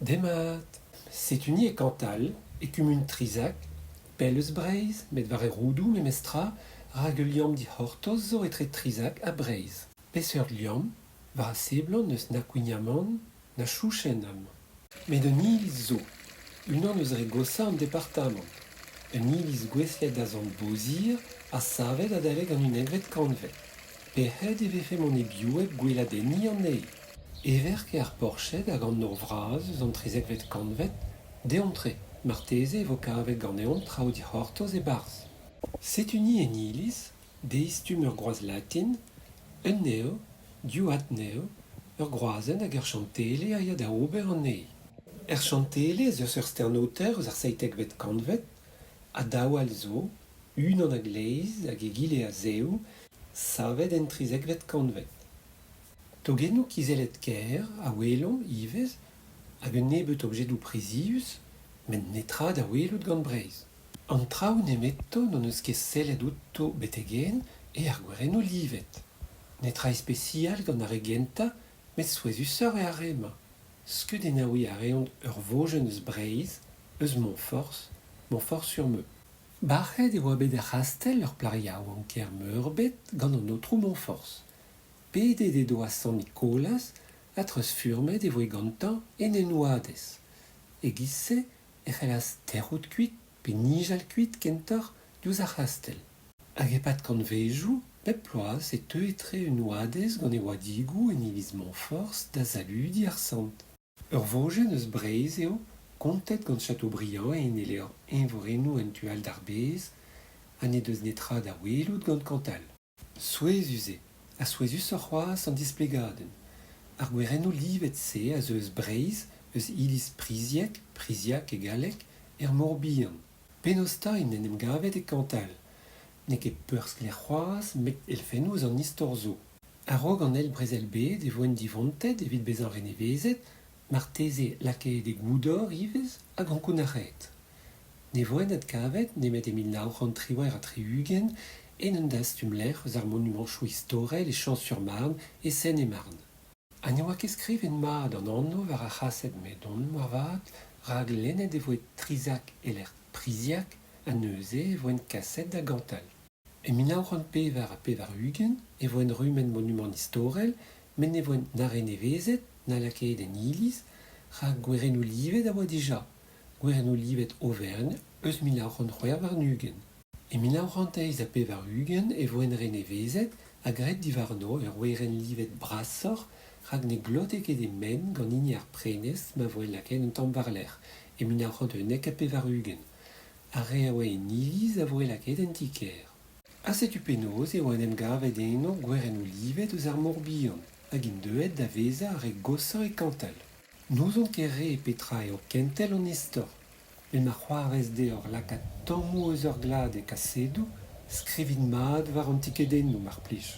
Demat ! Setu-ni e Kañtal, e kumun Trizag, pell eus Breizh met war e roudoù memestra rak ul liamm dic'hortoz zo etre Trizag ha Breizh. Peseurt liamm ? War a seblant n'eus na kouign-amann na chouchenn amañ. Met un iliz zo, unan eus re goshañ an departamant. Un iliz gouestlet da sant Bozir ha savet adalek an unnekvet kantved. Pec'hed e vefe mont e-biou hep gweladenniñ anezhi. Heverk eo ar porched hag an nor vras eus an trizekvet kantved, deomp-tre, marteze e vo kavet ganeomp traoù dic'hortoz e-barzh. Setu-ni en iliz, dezhi stumm ur groaz latin, un nev, div adnev, ur groazenn hag ur chantele a ya da ober anezhi. Er chantele ez eus ur stern-aoter eus ar seitekvet kantved, ha daou all zo, unan a-gleiz hag egile a-zehou, savet en trizekvet kantved. Togennoù kizellet-kaer a welomp ivez hag un nebeud objedoù prizius, met netra da welout gant Breizh. An traoù nemeto n'hon eus ket sellet outo betek-henn eo ar gwerennoù livet. Netra ispisial gant ar re gentañ met souezhusoc'h eo ar re-mañ. Skeudennaouiñ a reont ur vojenn eus Breizh, eus Moñforzh, Moñforzh-sur-Meu. Bac'het e oa bet er c'hastell ur plac'h yaouank kaer-meurbet gant an aotrou Moñforzh. Pedet edo a Sant Nikolaz ha treuzfurmet e voe gantañ en un oadez. E-giz-se e c'hellas tec'hout kuit pe nijal kuit kentoc'h diouzh ar c'hastell. Hag e-pad kantvedoù, bep bloaz e teue-tre un oadez gant e wadigoù en iliz Moñforzh da saludiñ ar sant. Ur vojenn eus Breizh eo, kontet gant Chateaubriand en e levr Eñvorennoù en tu all d'ar bez, ha n'he deus netra da welout gant Kañtal. Souezhus eo, ha souezhusoc'h c'hoazh an displegadenn. Ar gwerennoù livet-se a zeu eus Breizh, eus iliz Prizieg, Priziac e galleg, er Mor-Bihan. Penaos 'ta int en em gavet e Kañtal ? N'eo ket peursklaer c'hoazh, met elfennoù eus an istor zo. A-raok an Eil Brezel-bed e voent divontet evit bezañ renevezet, marteze lakaet e goudor ivez hag ankounac'haet. Ne voent adkavet nemet e 1978 en un dastum-lec'h eus ar monumantoù istorel e Champs-sur-Marne e Seine-et-Marne. Ha ne oa ket skrivet mat an anv war ar c'hased m'edont moarvat rak lennet e voe Trizak e-lec'h Priziak ha neuze e voent kaset da Gañtal. E 1984 e voent rummet monumant istorel met ne voent na renevezet na lakaet en iliz rak gwerennoù livet a oa dija, gwerennoù livet Auvergne eus 1926. E 1988 e voent renevezet ha graet diwarno ur werenn livet brasoc'h rak ne glote ket e ment gant hini ar prenestr ma voe lakaet un tamm war-lerc'h, e 1991. Ar re a oa en iliz a voe lakaet en ti-kêr. Ha setu penaos e oa en em gavet eno gwerennoù livet eus ar Mor-Bihan hag int deuet da vezañ ar re goshañ e Kañtal. N'ouzon ket re petra eo kentel an istor, met ma c'hoarvez deoc'h lakaat tammoù eus ur glad e kasedoù, skrivit mat war an tikedennoù mar plij.